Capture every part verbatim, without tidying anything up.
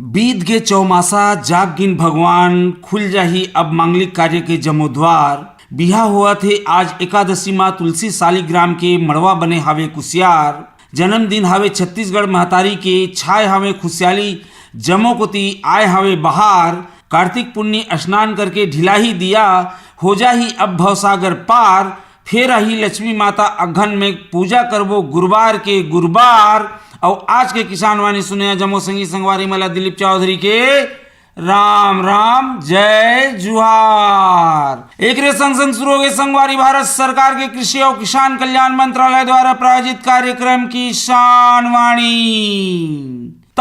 बीत गे चौमासा, जाग गिन भगवान, खुल जाही अब मांगलिक कार्य के जम्मो द्वार। बिहा होवत हे आज एकादशी मा, तुलसी सालिग्राम के मड़वा बने हावे कुसियार। जन्मदिन हावे छत्तीसगढ़ महतारी के, छाय हावे खुशियाली जम्मो कोती, आय हावे बहार। कार्तिक पुन्नी स्नान करके ढिलाही दिया, हो जाही अब भवसागर पार। फेर आही लक्ष्मी माता अगहन में, पूजा करबो गुरुवार के गुरुवार। अउ आज के किसान वाणी सुने जम्मो संगी संगवारी मन ला दिलीप चौधरी के राम राम, जय जुहार। एकरे संग संग शुरू हो गए संगवारी भारत सरकार के कृषि अउ किसान कल्याण मंत्रालय द्वारा प्रायोजित कार्यक्रम किसान वाणी। त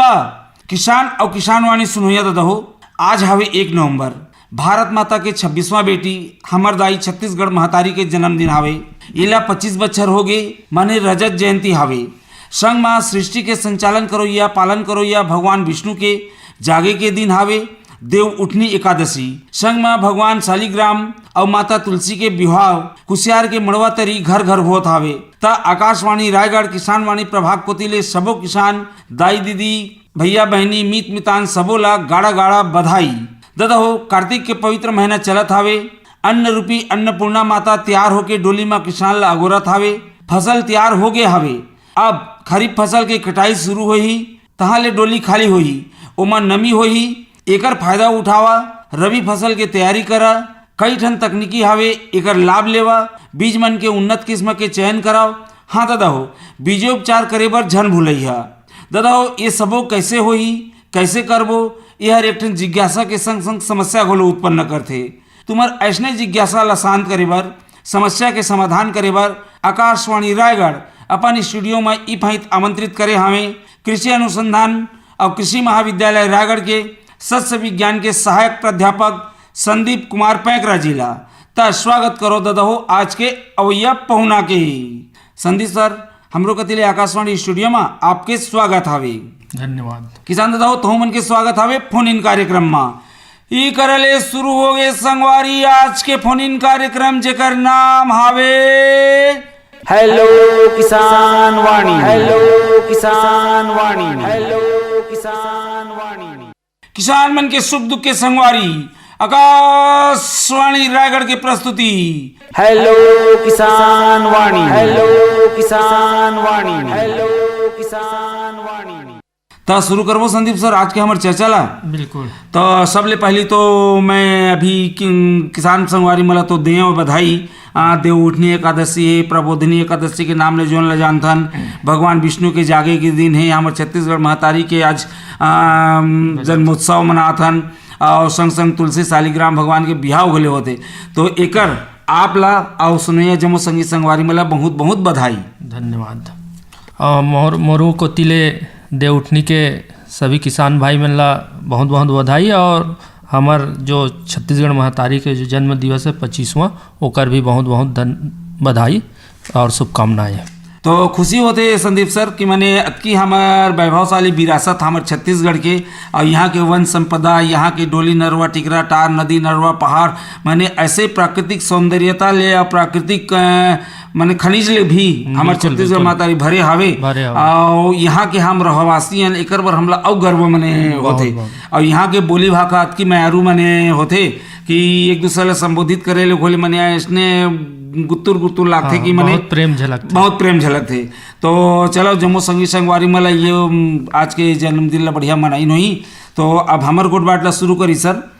किसान अउ किसान वाणी सुनोइया ददा हो, आज हावे एक नवंबर, भारत माता के छब्बीसवां बेटी, हमर दाई छत्तीसगढ़ महतारी के जन्मदिन हावे। एला पच्चीस बछर हो गे, माने रजत जयंती हावे। संग मा सृष्टि के संचालन करोइया, पालन करोइया भगवान विष्णु के जागे के दिन हावे, देव उठनी एकादशी। संग मा भगवान शालिग्राम अउ माता तुलसी के बिहाव कुसियार के मड़वा तरी घर घर होत हावे। त आकाशवाणी रायगढ़ किसान वाणी प्रभाग कोति ले सबो किसान, दाई दीदी, भैया बहिनी, मीत मितान सबो ला गाड़ा गाड़ा बधाई। ददा हो, कार्तिक के पवित्र महीना चलत हावे। अन्न रूपी अन्नपूर्णा माता तैयार होके डोली मा किसान ला अगोरत हावे। फसल तैयार हो गे हावे। अब खरीफ फसल के कटाई शुरू होही, तहाँ ले डोली खाली होही, ओमा नमी होही। एकर फायदा उठावा। रबी फसल के तैयारी करा। कई ठन तकनीकी हावे, एकर लाभ लेवा। बीज मन के उन्नत किस्म के चयन कराव। हाँ ददा हो, बीजोपचार करे बर झन भूलइहा। ददा हो, ये सबो कैसे होही, कैसे करबो, ये हर एक ठन जिज्ञासा के संग संग समस्या घलो उत्पन्न करथे। तुमर ऐसने जिज्ञासा ला शांत करे बर, समस्या के समाधान करे बर आकाशवाणी रायगढ़ अपन स्टूडियो में ई फाइत आमंत्रित करे हावे कृषि अनुसंधान अउ कृषि महाविद्यालय रायगढ़ के सस्य विज्ञान के सहायक प्राध्यापक संदीप कुमार पैकरा जी ला। त स्वागत करो ददा हो आज के अवैया पहुना के। संदीप सर, हमरो कति ले आकाशवाणी स्टूडियो मा आपके स्वागत हावे। धन्यवाद। किसान ददा हो, तहु मन के स्वागत हावे फोन इन कार्यक्रम मा। ई करे ले शुरू हो गे संगवारी आज के फोन इन कार्यक्रम, जेकर नाम हावे हेलो किसान वाणी। हेलो किसान वाणी। हेलो किसान वाणी। किसान मन के सुख दुख के संगवारी आकाशवाणी रायगढ़ के प्रस्तुति हेलो किसान वाणी। हेलो किसान वाणी। हेलो किसान वाणी। त शुरू करबो संदीप सर आज के हमर चर्चा ला। बिल्कुल। त सबले पहली तो मैं अभी कि-, किसान संगवारी मन ला तो देव बधाई। आ, देव उठनी एकादशी हे, प्रबोधिनी एकादशी के नाम ले जोन ल जानथन, भगवान विष्णु के जागे के दिन हे। हमर छत्तीसगढ़ महतारी के आज, आ, जन्मोत्सव मनाथन, अउ संग संग तुलसी शालिग्राम भगवान के बिहाव घले होथे। तो एकर आप ला अउ सुनैया जम्मो संगी संगवारी मन ला बहुत बहुत बधाई। धन्यवाद। अ, मोर, मोरू कोति ले देव उठनी के सभी किसान भाई मन ला बहुत बहुत बधाई, अउ हमर जो छत्तीसगढ़ महतारी के जो जन्म दिवस हे पच्चीसवाँ, ओकर भी बहुत बहुत धन-, बधाई अउ शुभकामनाएं। तो खुशी होथे संदीप सर कि मने अतकी हमर वैभवशाली विरासत हमर छत्तीसगढ़ के, अउ यहाँ के वन संपदा, यहाँ के डोली नरवा, टिकरा टार, नदी नरवा, पहाड़, मने ऐसे प्राकृतिक सौंदर्यता ले अउ प्राकृतिक, अ, मने खनिज ले भी हम्म, हमर बिल्कुल, छत्तीसगढ़ बिल्कुल। महतारी भरे हावे। भरे हावे। अउ यहाँ के हम रहवासी हन, एकर बर हमला अउ गर्व मने बहुत, होथे। बहुत। अउ यहाँ के बोली भाखा अतकी मयारू मने होथे कि एक दूसरे ला संबोधित करे ले घोले मने ऐसने गुत्तुर गुत्तुर लागथे हाँ, कि मने बहुत प्रेम झलकथे। बहुत प्रेम झलकथे। तो चलो जम्मो संगी संगवारी मन ला ये, उम, आज के जन्मदिन ला बढ़िया मनाइन होही। तो अब हमर गोठ बात ला शुरू करी सर।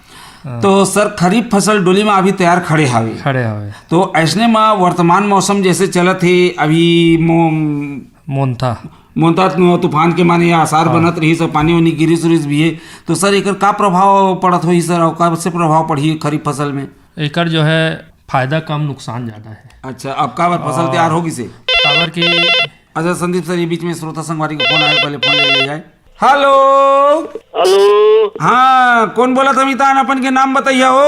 हाँ। तो सर, खरीफ फसल डोली में अभी तैयार खड़े हावे। खड़े हावे। तो ऐसने में वर्तमान मौसम जैसे चलत हे, अभी मो-, मोंथा। मोंथा तूफान के माने आसार हाँ। बनत रही, सब पानी वानी गिरिस उरिस भी हे। तो सर, एकर का प्रभाव पड़त होही सर, अउ का से प्रभाव पड़ही खरीफ फसल में? एकर जो है फायदा कम, नुकसान ज्यादा है। अच्छा, अब का बार फसल और तैयार हो गिस हे? काबर कि अच्छा संदीप सर, ये बीच में श्रोता संगवारी का फोन आया, पहले फोन ले ले जाए। हेलो। हेलो। हाँ, कौन बोलत हे मितान? अपन के नाम बताइया हो।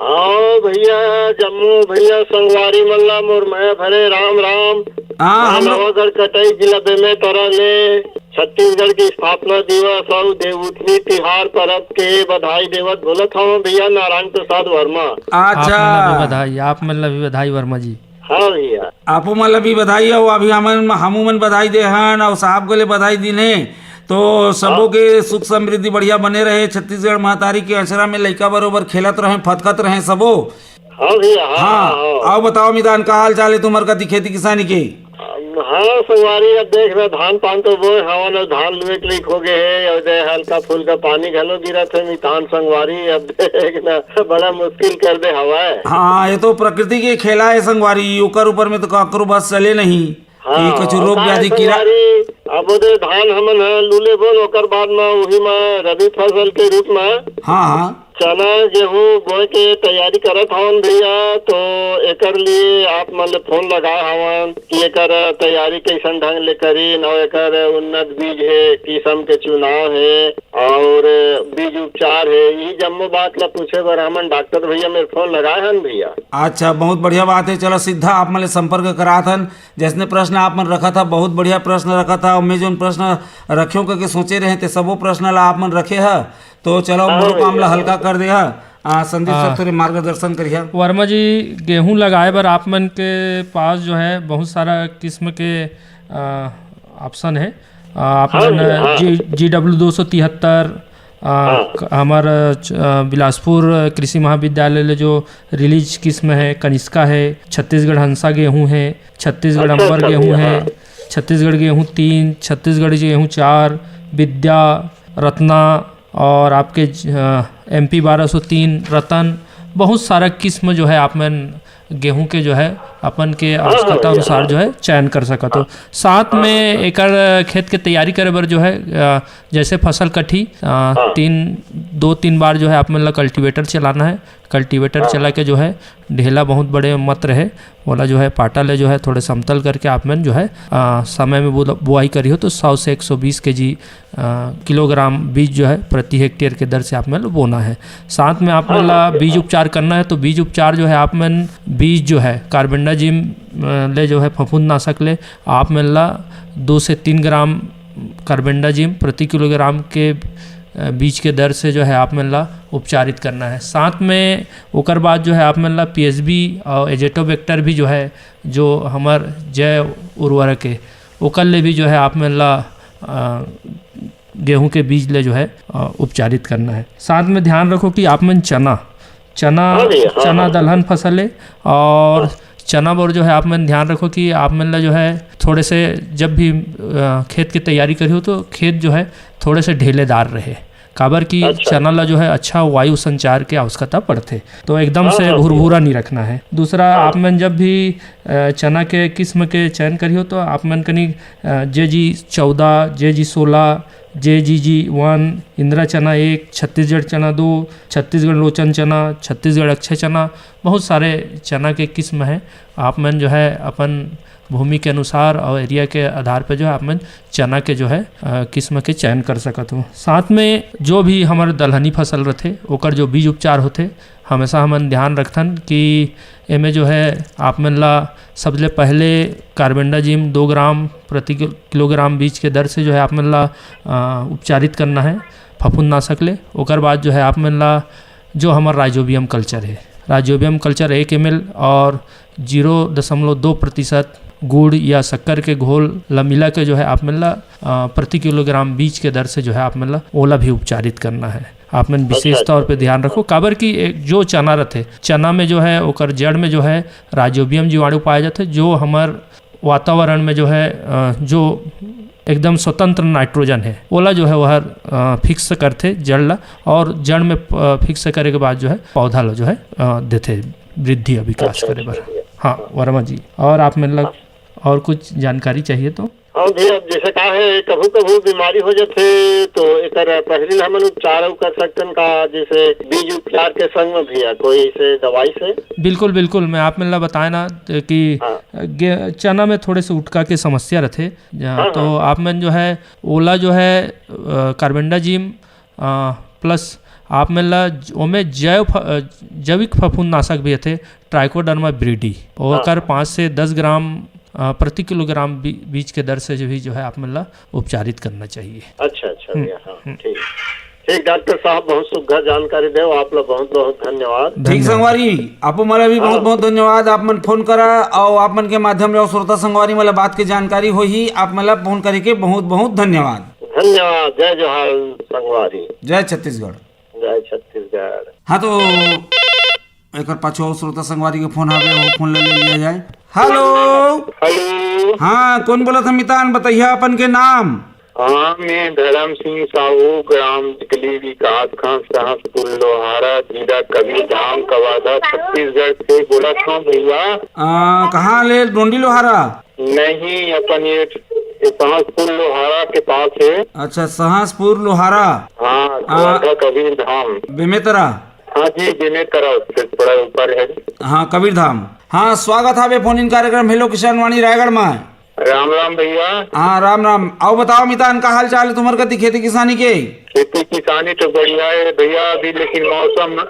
हाँ भैया, जम्मो भैया संगवारी मन ला मोर मया भरे राम राम। हाँ, मैं हम नवागढ़ कटाई, जिला बेमेतरा ले छत्तीसगढ़ के स्थापना दिवस अउ देवउठनी तिहार परब के बधाई देवत बोलत हवं भैया, नारायण प्रसाद वर्मा। आप मन ला भी अच्छा, बधाई, आप मन ला भी बधाई वर्मा जी। हाँ भैया। आपू मन ला भी बधाई हो। अभी हमन, हमू मन बधाई दे हन और साहब को ले बधाई दिन है। तो सबो के सुख समृद्धि बढ़िया बने रहे, छत्तीसगढ़ महतारी के अचरा में लइका बरोबर खेलत रहे, फतकत रहे सबो। हाँ भैया, हाँ, हाँ, हाँ। आओ बताओ मितान, का हाल चाल है तुम्हार कती खेती किसानी के? हाँ संगवारी, अब देख ना, धान पान तो बोए हवन, अउ धान लुए के लइक हो गए है, अउ जे हल्का फुल्का पानी घलो गिरत है मितान संगवारी। अब देख ना, बड़ा मुश्किल कर दे हवाए। हाँ, ये तो प्रकृति के खेला है संगवारी, ओकर ऊपर में तो काकरो बस चले नहीं। हाँ, ये कुछ रोग का है व्याधि कीड़ा। संगवारी, अब ओदे धान हमन ह लूले बोन, ओकर बाद म उही म रबी फसल के रूप म हाँ, हाँ। चना गेहूं बोए के तैयारी करत हवन भैया। तो एकर लिए आप मन ले फोन लगाए हवन कि एकर तैयारी कैसन ढंग ले करीन, और एकर उन्नत बीज हे, किस्म के चुनाव हे, और बीज उपचार हे, ये जम्मो बात ला पूछे बर हमन डॉक्टर भैया मेर फोन लगाए हन भैया। अच्छा, बहुत बढ़िया बात है। चलो, सीधा आप मन ले संपर्क करात हन। जैसने प्रश्न आप मन रखा था, बहुत बढ़िया प्रश्न रखा था। और मैं जोन प्रश्न रख्यों करके सोचे रहे थे, सबो प्रश्न ला आप मन रखे हा। तो चलो, हाँ मोरो काम ला भैया। हल्का कर दे हा। आ, संदीप सर, हाँ। थोड़े मार्गदर्शन करिहा। वर्मा जी, गेहूं लगाए बर आप मन के पास जो है बहुत सारा किस्म के ऑप्शन है। आ, आप हाँ मन भैया, हाँ। जी, GW दो सौ तिहत्तर, आ, हाँ। क- हमर च- आ, बिलासपुर कृषि महाविद्यालय ले जो रिलीज किस्म है, कनिष्का है, छत्तीसगढ़ हंसा गेहूं है, छत्तीसगढ़ अच्छा, अंबर अच्छा गेहूं भैया, है, हाँ। छत्तीसगढ़ गेहूं तीन, छत्तीसगढ़ गेहूं चार, विद्या, रत्ना और आपके एम पी बारह सौ तीन, रतन, बहुत सारा किस्म जो है आप मन गेहूं के जो है अपन के हाँ, आवश्यकता भैया, अनुसार हाँ। जो है चयन कर सकत हो। साथ में एकर खेत के तैयारी करे बर जो है, अ, जैसे फसल कटही, अ, हाँ। तीन, दो तीन बार जो है आप मन ला कल्टीवेटर चलाना है। कल्टीवेटर चला के जो है ढेला बहुत बड़े मत रहे, ओला जो है पाटा ले जो है थोड़े समतल करके आप मन जो है, अ, समय में बुला- बुआई करिहो तो सौ से एक सौ बीस केजी, अ, किलोग्राम बीज जो है प्रति हेक्टेयर के दर से आप मन ल बोना है। साथ में आप मन ला बीज उपचार करना है, तो बीज उपचार जो है आप मन बीज जो है कार्बेंडाजिम, अ, ले जो है फफूंदनाशक ले आप मन ला दो से तीन ग्राम कार्बेंडाजिम प्रति किलोग्राम के, अ, बीज के दर से जो है आप मन ला उपचारित करना है। साथ में ओकर बाद जो है आप मन ला पी एस बी और एजेटोबैक्टर भी जो है, जो हमर जैव उर्वरक है, ओकर ले भी जो है आप मन ला, अ, गेहूं के बीज ले जो है, अ, उपचारित करना है। साथ में ध्यान रखो कि आप मन चना, चना, हाँ भैया, हाँ, चना हाँ। दलहन फसल है और चना बर जो है आप मन ध्यान रखो कि आप मन ला जो है थोड़े से जब भी, अ, खेत की तैयारी करिहो तो खेत जो है थोड़े से ढेलेदार रहे, काबर कि अच्छा। चना ला जो है अच्छा वायु संचार के आवश्यकता पड़थे, तो एकदम हाँ, से हाँ, भुरभुरा नहीं रखना है। दूसरा, आप मन जब भी, अ, चना के किस्म के चयन करिहो तो आप मन कनी, अ, जे जी चौदह, जे जी सोलह, जे जी जी वन, इंदिरा चना एक, छत्तीसगढ़ चना दो, छत्तीसगढ़ लोचन चना, छत्तीसगढ़ अक्षय चना, बहुत सारे चना के किस्म हैं। आप मन जो है अपन भूमि के अनुसार और एरिया के आधार पे जो है आप मन चना के जो है, अ, किस्म के चयन कर सकत हो। साथ में जो भी हमर दलहनी फसल रथे, ओकर जो बीज उपचार होथे, हमेशा हमन ध्यान रखथन कि एमे जो है आप मन ला सबले पहले कार्बेंडाजिम दो ग्राम प्रति किल-, किलोग्राम बीज के दर से जो है आप मन ला, अ, उपचारित करना है फफूंदनाशक ले। ओकर बाद जो है आप मन ला जो हमर राइजोबियम कल्चर है, राइजोबियम कल्चर एक एम एल और जीरो दशमलव दो प्रतिशत गुड़ या शक्कर के घोल ला मिला के जो है आप मन ला, अ, प्रति किलोग्राम बीज के दर से जो है आप मन ला ओला भी उपचारित करना है। आप मन विशेष अच्छा, तौर पे ध्यान रखो, काबर कि एक जो चना रथे, चना में जो है ओकर जड़ में जो है राइजोबियम जीवाणु पाए जाथे, जो हमर वातावरण में जो है, अ, जो एकदम स्वतंत्र नाइट्रोजन है, ओला जो है वह, अ, फिक्स करथे जड़ ला, और जड़ में, अ, फिक्स करे के बाद जो है पौधा ला जो है, अ, देथे वृद्धि या विकास करे बर। हाँ वर्मा जी, और आप मन ला और कुछ जानकारी चाहिए तो? अउ भैया, जैसे का है, कभू-कभू बीमारी हो जाथे, तो एकर पहिली हमन उपचार अउ कर सकथन का, जैसे बीज उपचार के संग में भैया, कोई ऐसे दवाई से? बिल्कुल, बिल्कुल, मैं आप मन ला बताए ना कि हाँ। गे-, चना में थोड़े से उटका के समस्या रथे, हाँ, तो हाँ। आप मन जो है, ओला जो है, अ, कार्बेंडाजिम, अ, प्लस आप मन ला ज-, ओमे जैव फ-, अ, जैविक फफूंदनाशक भी आथे, ट्राइकोडर्मा ब्रीडी, हाँ। ओकर पाँच से दस ग्राम, अ, प्रति किलोग्राम बी-, बीज के दर से जो भी जो है आप मन ला उपचारित करना चाहिए। अच्छा, अच्छा, हम्म, भैया, हाँ, हम्म। ठीक। ठीक, डॉक्टर साहब, बहुत सुघर जानकारी देव, आप ला बहुत, बहुत धन्यवाद। ठीक, धन्यवाद। संगवारी, आपो मन ला भी बहुत, हाँ। बहुत धन्यवाद। आप मन फोन करा, अउ आप मन के माध्यम ले श्रोता संगवारी मन ला बात के जानकारी होही, आप मन ला फोन करे के बहुत, बहुत धन्यवाद। धन्यवाद, जय जोहार संगवारी। जय छत्तीसगढ़। जय छत्तीसगढ़। हाँ, तो एकर पाछू अउ श्रोता संगवारी के फोन आवे, वो फोन ले, ले लिया जाए। हेलो। हेलो। हाँ, कौन बोलत हे मितान? बताइया अपन के नाम। हाँ, मैं धर्म सिंह साहू, ग्राम चिकली, विकास खंड सहसपुर लोहारा, जिला कबीरधाम, कवर्धा, छत्तीसगढ़ से बोलत हूँ भैया। आ, कहाँ ले? डोंडी लोहारा? नहीं, अपन ये, ये सहसपुर लोहारा के पास है। अच्छा, सहसपुर लोहारा। हाँ, आ, कवर्धा कबीरधाम। बेमेतरा? हाँ जी, बेमेतरा, उससे थोड़ा ऊपर है। हाँ, कबीरधाम। हाँ, स्वागत है फोन इन कार्यक्रम हेलो किसान वाणी रायगढ़ में। राम राम भैया। हाँ, राम राम। अउ बताओ मितान, का हाल चाल है तुम्हार कती खेती किसानी के? खेती किसानी तो बढ़िया है भैया, अभी लेकिन मौसम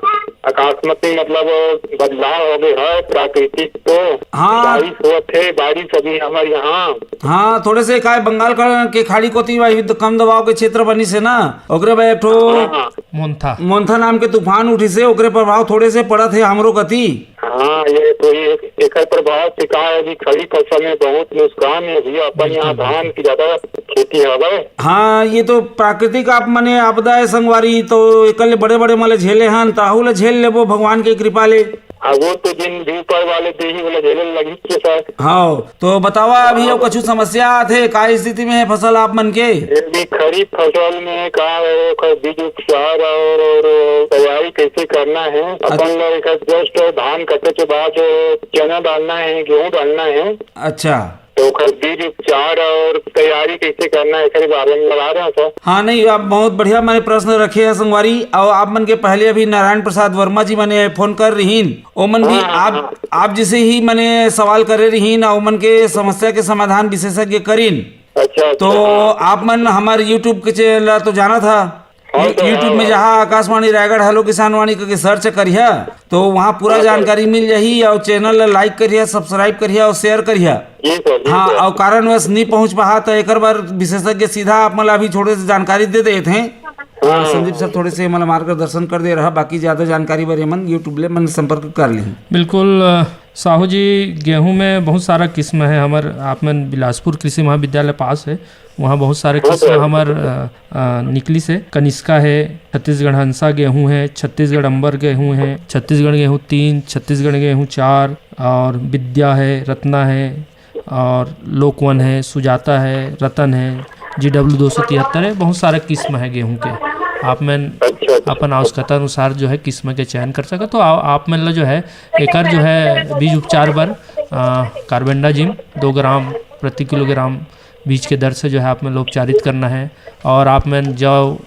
अकस्मात ही मतलब बदलाव हो गया है, प्राकृतिक तो हाँ। बारिश होत है, बारिश अभी हमारे यहाँ। हाँ, थोड़े से काय बंगाल का, के खाड़ी कोती भाई तो कम दबाव के क्षेत्र बनिस हे ना, ओकरे बाद एक ठो हाँ। मोंथा। मोंथा नाम के तूफान उठिस हे, ओकरे प्रभाव थोड़े से पड़त हे हमरो कती। हाँ, ये तो ये एकर प्रभाव से का है, अभी खड़ी फसल में बहुत नुकसान है भैया। अपन यहाँ बिल्कुल, धान बिल्कुल। की ज्यादा खेती हवय। हाँ, ये तो प्राकृतिक आप मने आपदा है संगवारी, तो एकर ले बड़े-बड़े मले झेले हन, ताहू ले झेल लेबो भगवान के कृपा ले। हाँ, वो तो जिन भी ऊपर वाले देही वाला झेले लगी के सर। हाँ, तो बतावा अभी अउ कछु समस्या आथे, का स्थिति में है फसल आप मन के? ये भी खरीफ फसल में का है, ओकर बीज उपचार और, और तैयारी कैसे करना है? अपन अच्छा। लोग एक just धान कटे के बाद चना डालना है, गेहूं डालना है। अच्छा। तो ओकर बीज उपचार और तैयारी कैसे करना है, एकरे बारे में बता रहे हैं सर। हाँ, नहीं, आप बहुत बढ़िया मने प्रश्न रखे हैं संगवारी। और आप मन के पहले अभी नारायण प्रसाद वर्मा जी मने फोन कर रहीन, ओमन भी हाँ, हाँ, आप, हाँ। आप जैसे ही मने सवाल करे रहीन, और ओमन के समस्या के समाधान विशेषज्ञ करीन। अच्छा, अच्छा, तो हाँ। आप मन हमारे YouTube के चैनल ला तो जाना था। हाँ, यू-, तो YouTube में हाँ। जहाँ आकाशवाणी रायगढ़ हेलो किसान वाणी करके सर्च करिहा, तो वहाँ पूरा हाँ, सर। जानकारी मिल जाही। और चैनल ला like करिहा, subscribe करिहा और share करिहा। जी सर, जी हाँ, सर। और कारणवश नहीं पहुँच पाहा, तो एकर बर विशेषज्ञ सीधा आप मन ला अभी थोड़े से जानकारी दे देत हैं। हाँ। संदीप सर थोड़े से मतलब मार्गदर्शन कर दे रहा, बाकी ज्यादा जानकारी बर ये मन YouTube ले मन संपर्क कर लें। बिल्कुल, अ, साहू जी, गेहूं में बहुत सारा किस्म है हमर, आप मन बिलासपुर कृषि महाविद्यालय पास है, वहाँ बहुत सारे हाँ किस्म सर। हमर, अ, अ, निकलिस हे। कनिष्का है, छत्तीसगढ़ हंसा गेहूं है, छत्तीसगढ़ अंबर गेहूं है, छत्तीसगढ़ गेहूं तीन, छत्तीसगढ़ गेहूं चार, और विद्या है, रत्ना है, और लोकवन है, सुजाता है, रतन है, GW दो सौ तिहत्तर है, बहुत सारा किस्म है गेहूं के। आप मन अच्छा, अच्छा। अपन आवश्यकता अनुसार जो है किस्म के चयन कर सकत हो। आ-, आप मन ला जो है एकर जो है बीज उपचार बर, अ, कार्बेंडाजिम दो ग्राम प्रति किलोग्राम बीज के दर से जो है आप मन ला उपचारित करना है। और आप मन जौ,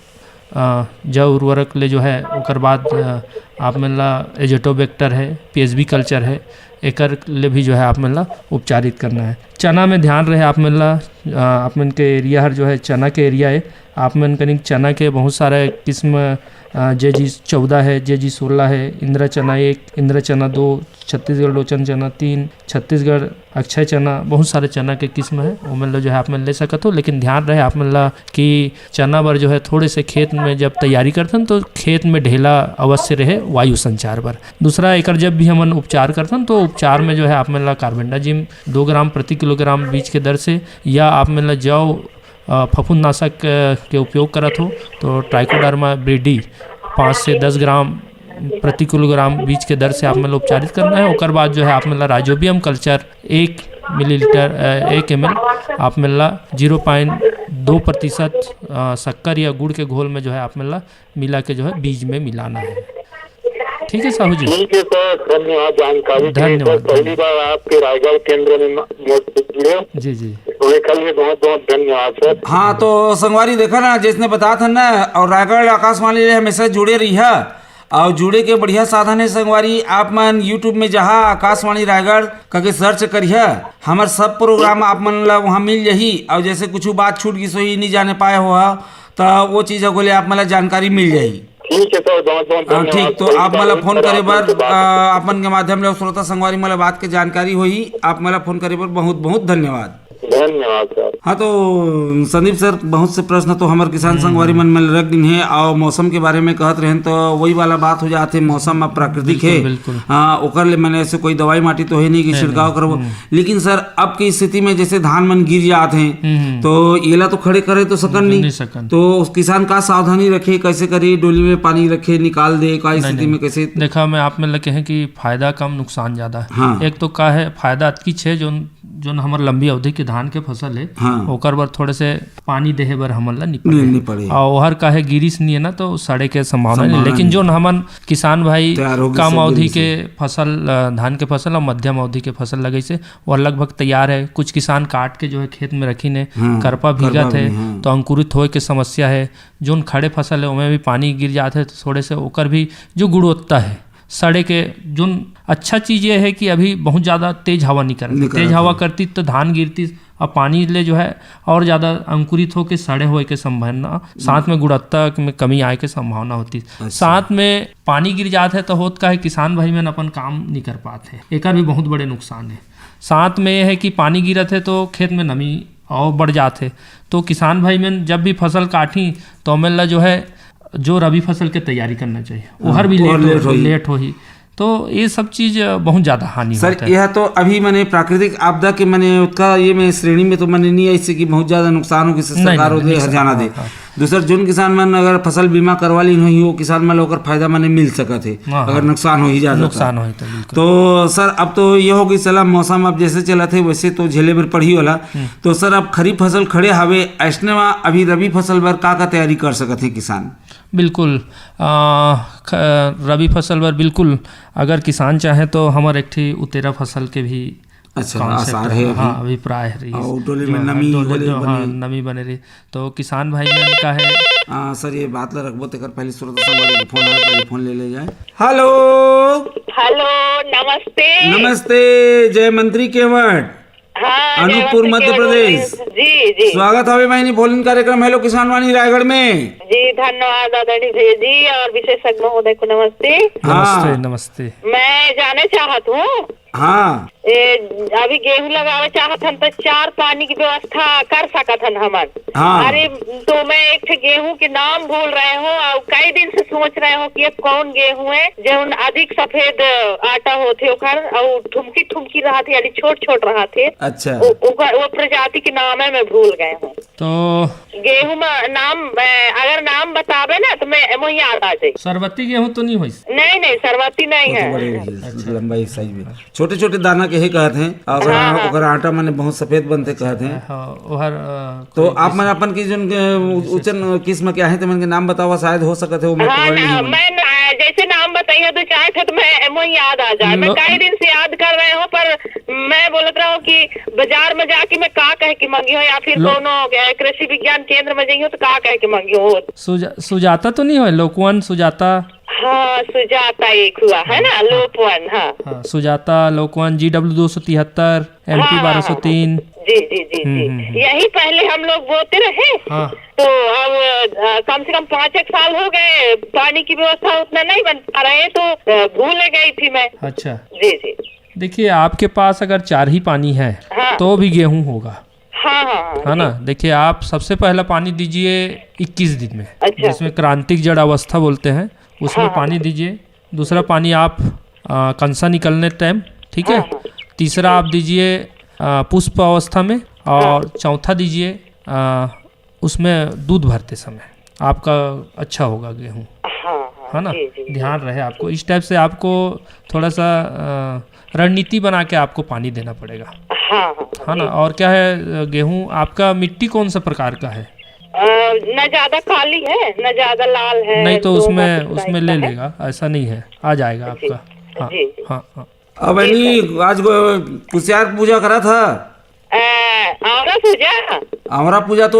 अ, जौ उर्वरक ले जो है ओकर बाद, अ, आप मन ला एजेटोबैक्टर है, PSB कल्चर है, एकर ले भी जो है आप मन ला उपचारित करना है। चना में ध्यान रहे आप मन ला, अ, आप मन के एरिया हर जो है चना के एरिया है, आप मन कनिक चना के बहुत सारा किस्म, अ, JG चौदह है, JG सोलह है, इंदिरा चना एक, इंदिरा चना दो, छत्तीसगढ़ लोचन चना तीन, छत्तीसगढ़ अक्षय चना, बहुत सारे चना के किस्म है, ओमन ला जो है आप मन ले सकत हो। लेकिन ध्यान रहे आप मन ला कि चना बर जो है थोड़े से खेत में जब तैयारी करथन तो खेत में ढेला अवश्य रहे वायु संचार बर। दूसरा, एकर जब भी हमन उपचार करथन तो उपचार में जो है आप मन ला कार्बेंडाजिम दो ग्राम प्रति किलोग्राम बीज के दर से, या आप मन ला जौ, अ, फफूंदनाशक, अ, के उपयोग करत हो तो ट्राइकोडर्मा ब्रीडी पाँच से दस ग्राम प्रति किलोग्राम बीज के दर से आप मन ला उपचारित करना है। ओकर बाद जो है आप मन ला राइजोबियम कल्चर एक मिलीलीटर, अ, एक ML आप मन ला ज़ीरो पॉइंट दो प्रतिशत, अ, शक्कर या गुड़ के घोल में जो है आप मन ला मिला के जो है बीज में मिलाना है। ठीक है साहू जी। ठीक है सर, धन्यवाद जानकारी के लिए। धन्यवाद, सर, पहली धन्यवाद। बार आपके रायगढ़ केंद्र में म-, मोर से जुड़े। जी, जी। तो एकर लिए बहुत बहुत धन्यवाद सर। हाँ, तो संगवारी देखा ना, जैसने बतात हन ना, और रायगढ़ आकाशवाणी ले हमेशा जुड़े रहिहा, और जुड़े के बढ़िया साधन है संगवारी, आप मन YouTube में जहाँ आकाशवाणी रायगढ़ करके सर्च करिहा, हमर सब प्रोग्राम आप मन ला वहाँ मिल जाही। और जैसे कुछ बात छूट गिस होही, नहीं जाने पाए हो, तो वो चीज को ले आप मन ला जानकारी मिल जाही। ठीक है सर, बहुत बहुत हाँ, धन्यवाद। ठीक, तो आप मन ला फोन करे बर, अ, अपन के माध्यम ले श्रोता संगवारी मन ला बात के जानकारी होही, आप मन ला फोन करे बर बहुत बहुत धन्यवाद। धन्यवाद सर। हाँ, तो संदीप सर, बहुत से प्रश्न तो हमर किसान हम्म। संगवारी मन में रख दिन है, और मौसम के बारे में कहत रहेन, तो वही वाला बात हो जाते, मौसम अब प्राकृतिक बिल्कुल, है। बिल्कुल। हाँ, ओकर ले मैंने ऐसे कोई दवाई माटी तो है नहीं कि है छिड़काव नहीं। करबो। हम्म। लेकिन सर, अब की स्थिति में जैसे धान मन गिर जात हैं, हम्म। तो एला तो खड़े करे तो सकन नहीं नहीं। सकन। तो उस किसान का सावधानी रखे, कैसे करे, डोली में पानी रखे, निकाल दे, का नहीं, स्थिति नहीं। में कैसे? देखा, मैं आप में लगे हैं कि फायदा कम, नुकसान ज्यादा है। हाँ। एक तो का है, फायदा अतकीच है, जोन, जोन हमर लंबी अवधि के धान के फसल है, हाँ। ओकर बर थोड़े से पानी देहे बर हमन ला नहीं पड़े। नहीं, नहीं पड़े। और ओहर का है, गिरिस नहीं है ना, तो सड़े के संभावना नहीं। संभावना लेकिन नहीं। जोन हमन किसान भाई तैयार हो गए कम सब अवधि गिरिस के है। फसल, अ, धान के फसल और मध्यम अवधि के फसल लगे से, वो लगभग तैयार है। कुछ किसान काट के जो है खेत में रखी ने, हाँ, करपा करपा भीगत है, भी, हाँ। तो अंकुरित होए के समस्या है। जोन खड़े फसल है, ओमे भी पानी गिर जात है, तो थोड़े से ओकर भी जो गुणवत्ता है, सड़े के, जोन अच्छा चीज ये है कि अभी बहुत ज्यादा तेज हवा नहीं करती। नहीं तेज करत हवा है। करती तो धान गिरती, अब पानी ले जो है और ज्यादा अंकुरित होके सड़े होए के संभावना, साथ में गुणवत्ता में कमी आए के संभावना होती। अच्छा। साथ में पानी गिर जात है तो होत का है, किसान भाई मन अपन काम नहीं कर पाते, एकर भी बहुत बड़े नुकसान है। साथ में ये है कि पानी गिरत है तो खेत में नमी और बढ़ जात है, तो किसान भाई मन जब भी फसल काटी तो ओमेन ला जो है, जो रबी फसल के तैयारी करना चाहिए, हाँ, ओहर भी और लेट लेट हो, होही। लेट होही। तो ये सब चीज बहुत ज्यादा हानि सर, होता है। यह तो अभी मैंने प्राकृतिक आपदा के मैंने उसका ये में श्रेणी में तो मैंने नहीं ऐसे कि बहुत ज्यादा नुकसान हो, किसी नहीं, सरकार नहीं, हो दे, नहीं, हरजाना हाँ, दे। हाँ। दूसर जोन किसान मन अगर फसल बीमा करवा लीन होही, वो किसान मन ला ओकर फायदा माने मिल सकत हे, हाँ, अगर हाँ। नुकसान होही जादा नुकसान त। होही त, बिल्कुल। तो सर, अब तो ये हो गई सलाह, मौसम अब जैसे चलत हे, वैसे तो झेले बर पड़ही वाला। हम्म। तो सर, अब खरीफ फसल खड़े हावे, ऐसने में अभी रबी फसल बर का का तैयारी कर सकत हे किसान? बिल्कुल। आ, ख-, रबी फसल बर बिल्कुल, अगर किसान चाहे तो हमर एक ठी उतेरा फसल के भी अच्छा, concept आसार हे, हे अभी। हाँ, अभिप्राय हे रहिस। और टोली जो में है, नमी टोली होले जो, हाँ, बने। नमी बने रही। तो किसान भाई मन का है। हाँ, सर, ये बात ला रखबो, तेकर पहले श्रोता संगवारी के फोन आए, पहले फोन ले ले जाए। हेलो। हेलो, नमस्ते। नमस्ते, जय मंत्री केवट। हाँ, अनूपपुर, जय मंत्री मध्य केवट बोल रही प्रदेश। हूँ। जी, जी। स्वागत हवे बहिनी, फोन इन कार्यक्रम हेलो किसान वाणी रायगढ़ में। जी, धन्यवाद आदरणीय भैया जी और विशेषज्ञ महोदय को नमस्ते। हाँ। नमस्ते, नमस्ते। मैं जाने चाहत हूँ, हाँ। ए, अभी गेहूं लगावे चाहत हन त चार पानी की व्यवस्था कर सकत हन हमन। हाँ। अरे, तो मैं एक ठे गेहूं के नाम भूल रहे हूँ और कई दिन से सोच रहे हूँ कि ये कौन गेहूं है, जो अधिक सफेद आटा होथे ओकर, और ठुमकी ठुमकी रहत हे, यानी छोट छोट रहत हे। अच्छा। ओ-, ओकर, वो प्रजाति के नाम है, मैं भूल गए हूँ। तो गेहूं में नाम, ए, अगर नाम बताबे ना तो मैं, मोह याद आ जाए। सरबती गेहूं तो नहीं होइस? नहीं, नहीं, सरबती नहीं वो तो है। बड़े अच्छा। लंबाई साइज में। छोटे-छोटे दाना के ही कहत हैं, अगर हाँ, आ-, हाँ। ओकर आटा माने बहुत सफेद बनथे कहत हैं। हाँ, ओहर, अ, तो कोई आप मन किस्म अपन की जोन के उ-, विशेष उचन किस्म के आहे, तेमन के नाम बतावा, शायद हो सकत है, वो मैं हाँ, पकड़ ना, नहीं हूँ। मैं ना, जैसे नाम बताइए तो चाहे थे तो मैं, मोह याद आ जाए। मैं लो- कई दिन से याद कर रहे हूँ, पर मैं बोलत रहा हूँ कि बाजार में जाके मैं का कह के मंगी हूँ, या फिर लो- कोनो, अ, कृषि विज्ञान केंद्र में जाइए तो का कह के मंगी हूँ। सुजा-, सुजाता तो नहीं है? लोकवन सुजाता? हाँ, सुजाता एक हुआ है ना, हाँ। लोकवन, हाँ। हाँ, सुजाता, लोकवन, जी डब्ल्यू दो सौ तिहत्तर, एम पी हाँ, हाँ, बारह सौ तीन। हाँ। जी, जी, जी, हम्म, जी। हम्म, हम्म। यही पहले हम लोग बोते रहे। हाँ। तो अब, अ, कम से कम पाँच एक साल हो गए, पानी की व्यवस्था उतना नहीं बन पा रहे, तो, अ, भूल गई थी मैं। अच्छा। जी, जी। देखिए, आपके पास अगर चार ही पानी है, हाँ। तो भी गेहूं होगा। हाँ, हाँ, हाँ, है ना? जी। देखिए, आप सबसे पहला पानी दीजिए इक्कीस दिन में, अच्छा। जिसमें क्रांतिक जड़ अवस्था बोलते हैं, उसमें हाँ, हाँ। पानी दीजिए। दूसरा पानी आप, आ, कंसा निकलने टाइम, ठीक है? हाँ, हाँ। तीसरा आप दीजिए, आ, पुष्प अवस्था में, और हाँ। चौथा दीजिए, आ, उसमें दूध भरते समय। आपका अच्छा होगा गेहूं। हाँ, हाँ, है ना? जी, जी, जी। ध्यान रहे आपको, इस टाइप से आपको थोड़ा सा, अ, रणनीति बना के आपको पानी देना पड़ेगा। हाँ, हाँ, है ना? जी। और क्या है, अ, गेहूं आपका मिट्टी कौन सा प्रकार का है? अ, न ज्यादा काली है, न ज्यादा लाल है, नहीं तो दोमट उसमें, टाइप उसमें का ले है। लेगा, ऐसा नहीं है, आ जाएगा जी, आपका। हाँ, जी, जी। हाँ, हाँ। अब जी, यानी सर। आज को कुसियार पूजा करा था? अ, आंवरा पूजा? आंवरा पूजा तो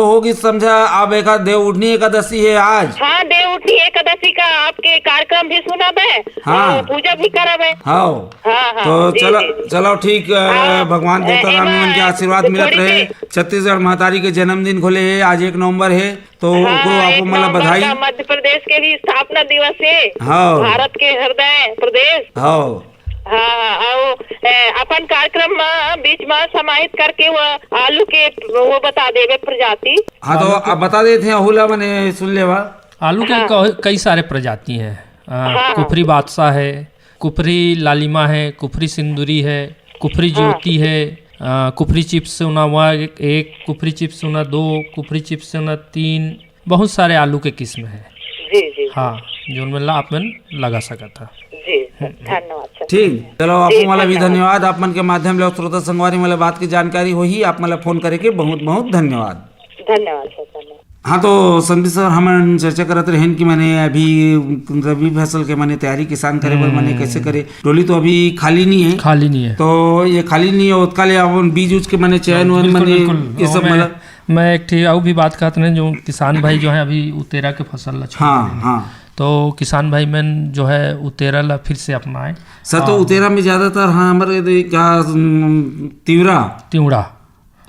होगी समझा, अब एका देवउठनी एकादशी है आज। हाँ, देवउठनी एकादशी का आपके कार्यक्रम भी सुनबे। हाँ। और पूजा भी करबे। हाँ। हाँ, हाँ, तो जी, चलो, जी, जी। चलो ठीक, अ, हाँ, भगवान अ, देवता राम एमा मन के आशीर्वाद मिलत थोड़ी रहे। सी छत्तीसगढ़ महतारी के जन्मदिन घलो हे, आज एक नवंबर है, तो हाँ, ओकरो आप एक मन ला नवंबर बधाई। का मध्य प्रदेश के भी स्थापना दिवस है। हाँ। भारत के हृदय प्रदेश। हाँ। हाँ, अउ, ए, अपन कार्यक्रम म बीच म समाहित करके वो आलू के वो बता देबे प्रजाति। हाँ, तो आलू के आप बता देते हैं, अहू ला मने सुन लेवा। आलू के हाँ। कई, कई सारे प्रजाति हैं। अ, हाँ, हाँ। कुफरी बादशाह है, कुफरी लालिमा है, कुफरी सिंदूरी है, कुफरी हाँ। ज्योति है, अ, कुफरी चिप्स सोना हुआ एक, एक, कुफरी चिप्स सोना दो, कुफरी चिप्स सोना तीन, बहुत सारे आलू के किस्म है। जी, जी, जी। हाँ, जोन मन ला आप मन लगा सकत हा। जी, सर, हम्म, हम्म। धन्यवाद, सर। ठीक, चलो, जी, आपको वाला भी धन्यवाद। धन्यवाद, आप मन के माध्यम ले श्रोता संगवारी मन ला बात की जानकारी होही, आप मन ला फोन करे के बहुत, बहुत धन्यवाद। धन्यवाद, सर, धन्यवाद। हाँ, तो संदीप सर, हमन चर्चा करत रहेन कि माने अभी रबी फसल के माने तैयारी किसान करे बर माने हम्म। कैसे करे, डोली तो अभी खाली नहीं है। खाली नहीं है। तो ये खाली नहीं है, ओतका ले अपन बीज उज के माने चयन हाँ, वन बिल्कुल, माने बिल्कुल। ये सब ओमे मतलब मैं एक ठी अउ भी बात कहत रहें, जो किसान भाई जो है अभी उतेरा के फसल ला छोड़ हाँ, रहे हैं। हाँ। तो किसान भाई मन जो है उतेरा ला फिर से अपनाए। सर, तो हाँ। उतेरा में ज्यादातर, हाँ, हमारे दे-, क्या, उम, तिवरा? तिवरा।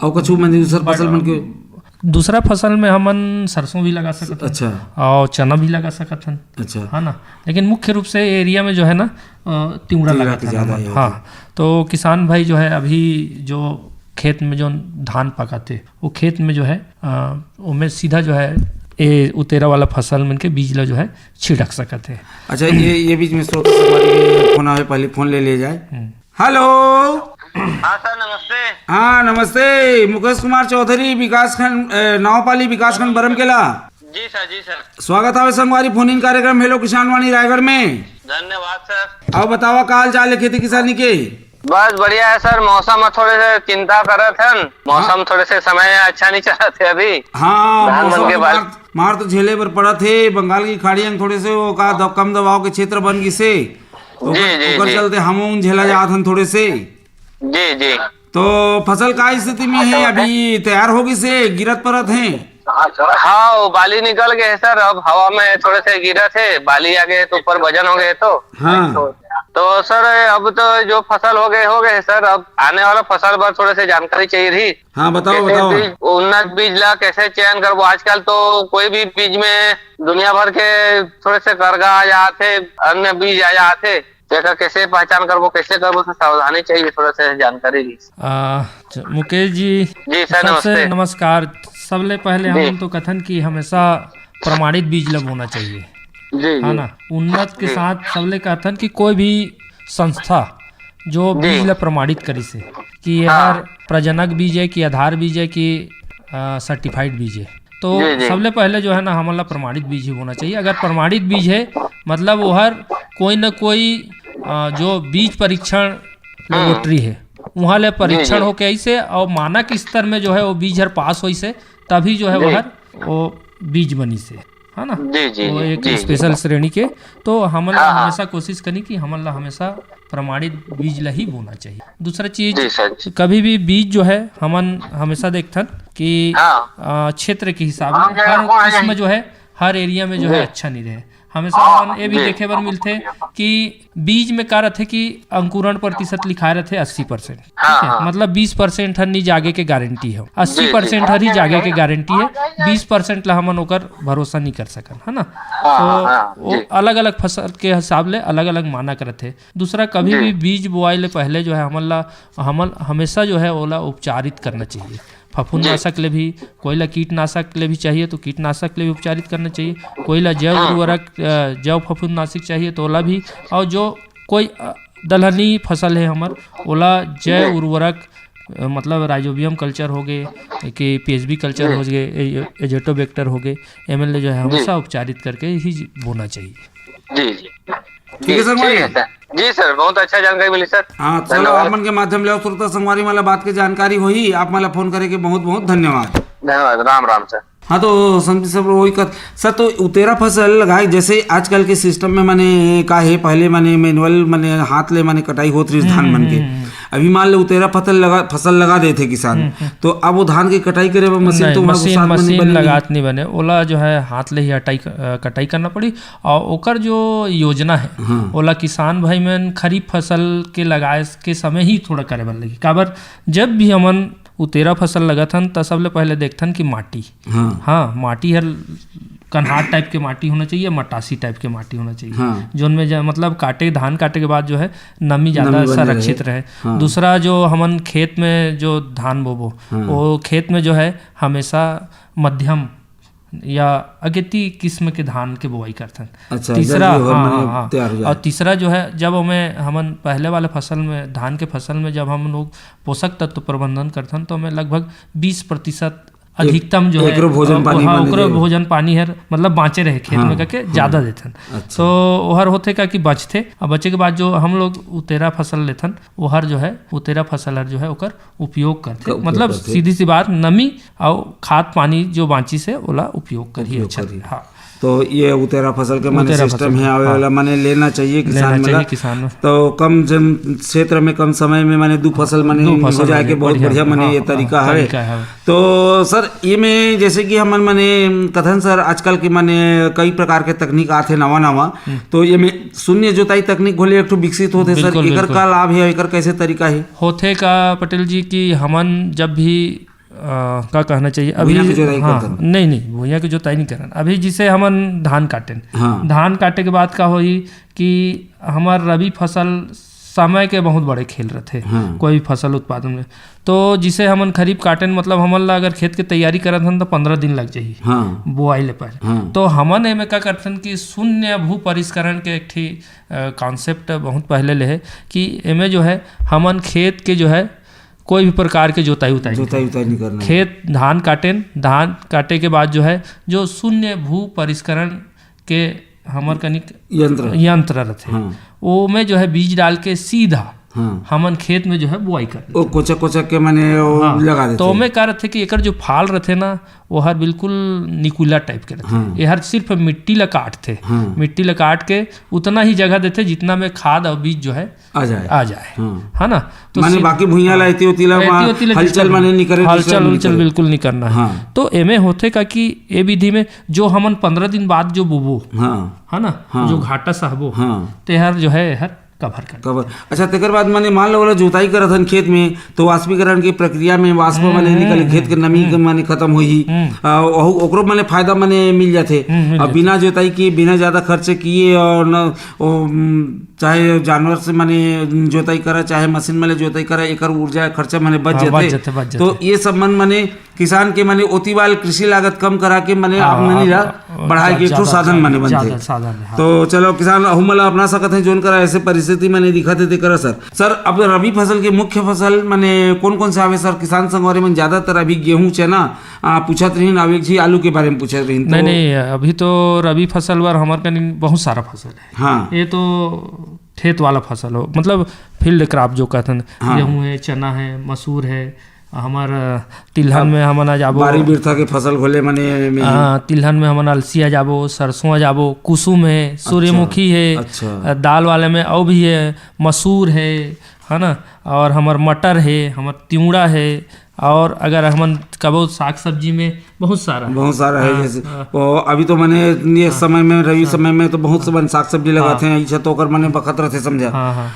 अउ कछु मन दूसर फसल मन के? दूसरा फसल में हमन सरसों भी लगा सकत हन। अच्छा। अउ चना भी लगा सकत हन। अच्छा। है ना? लेकिन मुख्य रूप से एरिया में जो है ना, अ, तिवरा तिवरा लगत के है ज्यादा हमन। ही होथे। हाँ। तो किसान भाई जो है अभी जो खेत में जो धान पकाथे, वो खेत में जो है, अ, ओमे सीधा जो है ए उतेरा वाला फसल मन के बीज ला जो है छिड़क सकत है। अच्छा, ये, ये बीच में श्रोता संगवारी के फोन आवे, पहले फोन ले लिया जाए। हम्म। हेलो। हाँ सर, नमस्ते। हाँ, नमस्ते। मुकेश कुमार चौधरी, विकासखंड, ए, नावपाली विकासखंड बरमकेला। जी सर, जी सर। स्वागत है संगवारी फोन इन कार्यक्रम हेलो किसान वाणी रायगढ़ में। धन्यवाद सर। अउ बतावा, का हाल चाल है खेती किसानी के? बस बढ़िया है सर, मौसम में थोड़े से चिंता करत हन, मौसम हाँ। थोड़े से समय अच्छा नहीं चलत है अभी। हाँ, धान मौसम मन के तो बाल- मार, मार तो झेले बर पड़त हे। बंगाल की खाड़ी अंग थोड़े से वो का द-, कम दबाव के क्षेत्र बन गिसे, ओकर, जी, जी, ओकर जी। चलते हम उन झेला जात हन थोड़े से। जी, जी। तो फसल का स्थिति में है, अभी तैयार हो गिसे, गिरत परत है? हाँ, वो बाली निकल गए है सर, अब हवा में थोड़े से गिरत है, बाली आ गए तो ऊपर वजन हो गए तो। हाँ। तो सर, अब तो जो फसल हो गए, हो गए सर, अब आने वाला फसल पर थोड़े से जानकारी चाहिए थी। हाँ, बताओ, कैसे बताओ। बीज, उन्नत बीज ला कैसे चयन करबो? आजकल तो कोई भी बीज में दुनिया भर के थोड़े से करगा आ जात हे, अन्य बीज आ जात हे, तेकर कैसे पहचान करबो, कैसे करबो, तो सावधानी चाहिए, थोड़ा सा जानकारी भी। आ, च-, मुकेश जी, जी सर, सबसे नमस्ते। नमस्कार। सबले पहले जी। हमन तो कथन कि हमेशा प्रमाणित बीज ला बोना चाहिए, जी, है जी। ना? उन्नत के जी। साथ सबले कथन कि कोई भी संस्था जो जी। बीज ला प्रमाणित करिस हे कि हाँ। हर प्रजनक बीज है कि आधार बीज है कि, आ, सर्टिफाइड बीज है, तो जी, जी। सबले पहले जो है ना, हमन ला प्रमाणित बीज ही बोना चाहिए। अगर प्रमाणित बीज है, मतलब वो हर कोई ना कोई, आ, जो बीज परीक्षण हम्म। लेबोरेटरी है, वहाँ ले परीक्षण जी, जी। होके आइस हे और मानक स्तर में जो है वो बीज हर पास होइस हे, तभी जो है जी। वो हर वो बीज बनिस हे, है ना? जी, जी, वो जी, एक जी, जी। स्पेशल श्रेणी के, तो हमन ला हाँ, हाँ। हमेशा कोशिश करी कि हमन ला हमेशा प्रमाणित बीज ला ही बोना चाहिए। दूसरा चीज, जी सर, जी। कभी भी बीज जो है, हमन हमेशा देखथन कि, हाँ। अ, क्षेत्र के हिसाब हाँ, ले हर किस्म जो है, हर एरिया में जो है, जी। अच्छा नहीं रहे। हमेशा हाँ, हमन ये भी जी। देखे बर मिलथे कि बीज में का रथे कि अंकुरण प्रतिशत लिखाए रथे अस्सी परसेंट, हाँ, ठीक है? हाँ। मतलब बीस परसेंट हर नहीं जागे के गारंटी है, जी, जी। अस्सी परसेंट हर ही जागे के गारंटी है, बीस परसेंट ला हमन ओकर भरोसा नहीं कर सकन, है ना? हाँ, तो हाँ, हाँ, वो जी। अलग-अलग फसल के हिसाब ले अलग-अलग मानक रथे। दूसरा, कभी जी। भी बीज बोआई ले पहले जो है हमन ला, हमन हमेशा जो है ओला उपचारित करना चाहिए। फफूंदनाशक जी। ले भी, कोई ला कीटनाशक ले भी चाहिए तो कीटनाशक ले भी उपचारित करना चाहिए, कोई ला जैव हाँ। उर्वरक, अ, जैव फफूंदनाशक चाहिए तो ओला भी, और जो कोई, अ, दलहनी फसल है हमर, ओला जैव जी। उर्वरक, अ, मतलब राइजोबियम कल्चर हो गए, कि पीएचबी कल्चर जी। हो गए, ए-, एजेटोबैक्टर हो गए, एमएलए जो है जी। हमेशा उपचारित करके ही बोना चाहिए। जी, जी। ठीक है सर, जी, ठीक है सर। जी सर, बहुत अच्छा जानकारी मिली सर। हाँ, चलो, धन्यवाद। आप मन के माध्यम ले श्रोता संगवारी मन ला बात के जानकारी होही, आप मन ला फोन करे के बहुत बहुत धन्यवाद। धन्यवाद, राम राम सर। हाँ, तो संदीप सर, वही कत-, सर, तो उतेरा फसल लगाए, जैसे आजकल के सिस्टम में माने का हे, पहले माने मैनुअल माने हाथ ले माने कटाई होत रहिस धान मन के। अभी मान ले उतेरा फसल लगा, फसल लगा देथे किसान, तो अब वो धान के कटाई करे बर मशीन नहीं, तो वहाँ मशीन, साथ में नहीं मशीन बने। लगात नहीं बने, ओला जो है हाथ ले ही अटाई क-, अ, कटाई करना पड़ी। और ओकर जो योजना है, हाँ। ओला किसान भाई मन खरीफ फसल के लगाए के समय ही थोड़ा करे बर लगी। काबर, जब भी हमन उतेरा फसल लगत हन, त सबले पहले देखथन कि माटी, हाँ। हाँ, माटी हर कन्हार टाइप के माटी होना चाहिए, मटासी टाइप के माटी होना चाहिए, हाँ। जोन में जा-, मतलब काटे, धान काटे के बाद जो है नमी ज्यादा नमी बने संरक्षित रहे। रहे। हाँ। दूसरा, जो हमन खेत में जो धान बोबो, हाँ। वो खेत में जो है हमेशा मध्यम या अगेती किस्म के धान के बोआई करथन। अच्छा, तीसरा, जल्दी हो, हाँ, माने हाँ, हाँ। तैयार हो जाए। और तीसरा जो है, जब हमें, हमन पहले वाले फसल में, धान के फसल में जब हम लोग पोषक तत्व प्रबंधन करथन, तो हमें लगभग बीस प्रतिशत अधिकतम जो है, एकरो भोजन पानी हाँ, माने ओकरो जे भोजन पानी हर मतलब बाँचे रहे खेत में हाँ, करके हाँ। ज्यादा देथन। अच्छा। तो ओहर होथे का कि बचथे, अब बचे के बाद जो हम लोग उतेरा फसल लेथन, ओहर जो है, उतेरा फसल हर जो है ओकर उपयोग करथे। का उपयोग मतलब करथे। सीधी सी बात, नमी अउ खाद पानी जो बाँचिस हे, ओला उपयोग करही उपयोग अच्छा करही। हाँ। तो ये उतेरा फसल के माने उतेरा सिस्टम फसल, है, आवे हाँ। वाला माने लेना चाहिए किसान लेना मन ला। चाहिए किसान मन। तो कम जन क्षेत्र में कम समय में माने दू फसल माने दू फसल हो जाए माने के बहुत बढ़िया, बढ़िया माने हाँ, ये हाँ, तरीका हवे। तरीका हवे। तो सर, ये में जैसे कि हमन माने कथन सर, आजकल के माने कई प्रकार के तकनीक आथे नवा नवा, हम्म। तो ये में शून्य जोताई तकनीक घलो एक ठो विकसित होथे सर, बिल्कुल, एकर बिल्कुल। का लाभ हे, एकर कैसे तरीका हे? होथे का पटेल जी कि हमन जब भी, अ, का कहना चाहिए, अभी भुइयां के जोताई हाँ, करथन। नहीं, नहीं, भुइयां के जोताई नहीं करन। अभी जिसे हमन धान काटेन, हाँ। धान काटे के बाद का होही कि हमर रबी फसल समय के बहुत बड़े खेल रथे, हाँ। कोई भी फसल उत्पादन में। तो जिसे हमन खरीफ काटेन, मतलब हमन ला अगर खेत के तैयारी करत हन, तो पन्द्रह दिन लग जाही हाँ। बोआई ले पहले। हाँ। तो हमन एमे का करथन कि शून्य भू परिष्करण के एक ठी, अ, concept बहुत पहले ले हे कि एमे जो है हमन खेत के जो है कोई भी प्रकार के जोताई उताई नहीं जोताई करना। उताई नहीं करना। खेत धान काटेन, धान काटे के बाद जो है जो शून्य भू परिष्करण के हमर कनिक यंत्र। यंत्र रथे, हाँ। ओमे जो है बीज डाल के सीधा हाँ। हमन खेत में जो है बुआई कर ओ लेथन। कोचक कोचक के माने ओ हाँ, लगा देथे। तो ओमे का रथे कि एकर जो फाल रथे ना, वो हर बिल्कुल निकुला टाइप के रथे। हाँ। ये हर सिर्फ मिट्टी ला काटथे। हाँ। मिट्टी ला काट के उतना ही जगह देथे जितना में खाद और बीज जो है आ जाए। आ जाए। हाँ। है ना? तो माने सीध-, बाकी भुइयां ला हाँ। एती ओती ला एती मा-, ओती ला हलचल disturb माने नहीं करे, हलचल disturb नहीं उलचल करे। बिल्कुल नहीं करना है। हाँ। तो एमे होथे का कि ए विधि में जो हमन पन्द्रह दिन बाद जो बोबो, हाँ। है ना? हाँ। जो घाटा सहबो, हाँ। तेहर जो है, हर cover कर कवर। अच्छा, तेकर बाद माने मान लो, ओला जोताई करत हन खेत में, तो वाष्पीकरण की प्रक्रिया में वाष्प हम्म, माने निकल, हम्म, खेत के हम्म, नमी के हम्म। माने खत्म होही। हम्म। आ, ओहू, ओकरो माने फायदा माने मिल जाथे। हम्म, मिल अब जाथे। बिना जोताई किए, बिना ज्यादा खर्चे किए और न, ओ, उम, चाहे जानवर से माने जोताई करा, चाहे मशीन में ले जोताई करा, एकर ऊर्जा खर्चा माने बच हाँ, बच जाथे। जाथे, बच तो जाथे। ये सब मन माने किसान के माने ओती वाल कृषि लागत कम करा के माने हाँ, आमदनी हाँ, ला हाँ, बढ़ाए के एक ठो ज्यादा, साधन माने बनथे। ज्यादा साधन है, हाँ। तो चलो किसान अहू मन ला अपना सकत हे, जोन करा ऐसे परिस्थिति माने दिखत हे तेकरा सर। सर, अब रबी फसल के मुख्य फसल माने कौन कौन से आवे सर? किसान संगवारी मन ज्यादातर अभी गेहूं, चना, आ, पूछत रहिन, अब एक झी आलू के बारे में पूछत रहिन। तो नहीं, नहीं, अभी तो रबी फसल बर हमर कनी बहुत सारा फसल है। हाँ। ये तो खेत वाला फसल हो, मतलब field crop जो कहते हैं, हाँ। गेहूं है, चना है, मसूर है, हमर, अ, तिलहन अब में हमन आ जाबो। बारी बिरथा के फसल घोले माने में। हाँ, तिलहन में हमन अलसी आ जाबो, सरसों आ जाबो, कुसुम है, सूर्यमुखी है, अच्छा। अ, दाल वाले में अउ भी है, मसूर है, है ना, और हमर मटर है, हमर तिवड़ा है, और अगर हमन कबो साग सब्जी में बहुत सारा है। बहुत सारा है, हाँ, जैसे हाँ। वो अभी तो माने ये हाँ। समय में, रबी हाँ। समय में तो बहुत से मन साग सब्जी लगाते हाँ। हैं, ऐसा तो ओकर माने बखत रहते समझा। हाँ, हाँ।